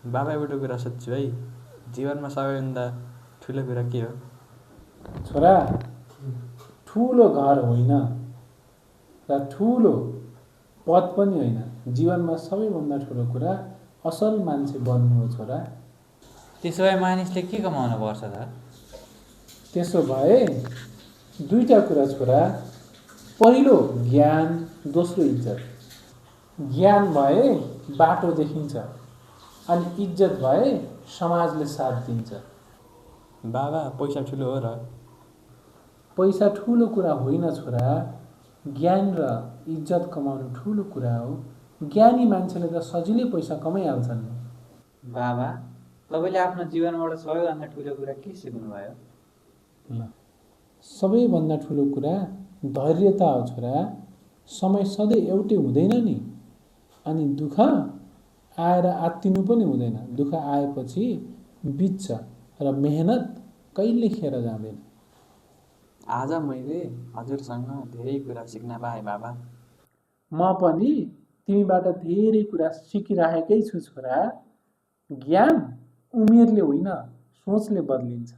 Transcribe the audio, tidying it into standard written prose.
बाबा एउटा कुरा सोध्छु है, जीवनमा सबैभन्दा ठुलो कुरा के हो? छोरा, ठुलो घर होइन र ठुलो पद पनि होइन। जीवनमा सबैभन्दा ठुलो कुरा असल मान्छे बन्नु हो छोरा। त्यसो भए मानिसले के कमाउनु पर्छ त? त्यसो भए दुईटा कुरा छोरा। पहिलो ज्ञान, दोस्रो इज्जत। ज्ञान भए बाटो देखिन्छ अनि इज्जत भए समाजले साथ दिन्छ। बाबा पैसा ठुलो हो र? पैसा ठुलो कुरा होइन छोरा, ज्ञान र इज्जत कमाउनु ठुलो कुरा हो। ज्ञानी मान्छेले त सजिलै पैसा कमाइहाल्छन्। बाबा, तपाईँले आफ्नो जीवनबाट सबैभन्दा ठुलो कुरा के सिक्नुभयो? सबैभन्दा ठुलो कुरा धैर्यता हो छोरा। समय सधैँ एउटै हुँदैन नि, अनि दुःख आएर आत्तिनु पनि हुँदैन। दुःख आएपछि बित्छ र मेहनत कहिले खेर जाँदैन। आज मैले हजुरसँग धेरै कुरा सिक्न पाएँ बाबा। म पनि तिमीबाट धेरै कुरा सिकिरहेकै छु छोरा। ज्ञान उमेरले होइन, सोचले बदलिन्छ।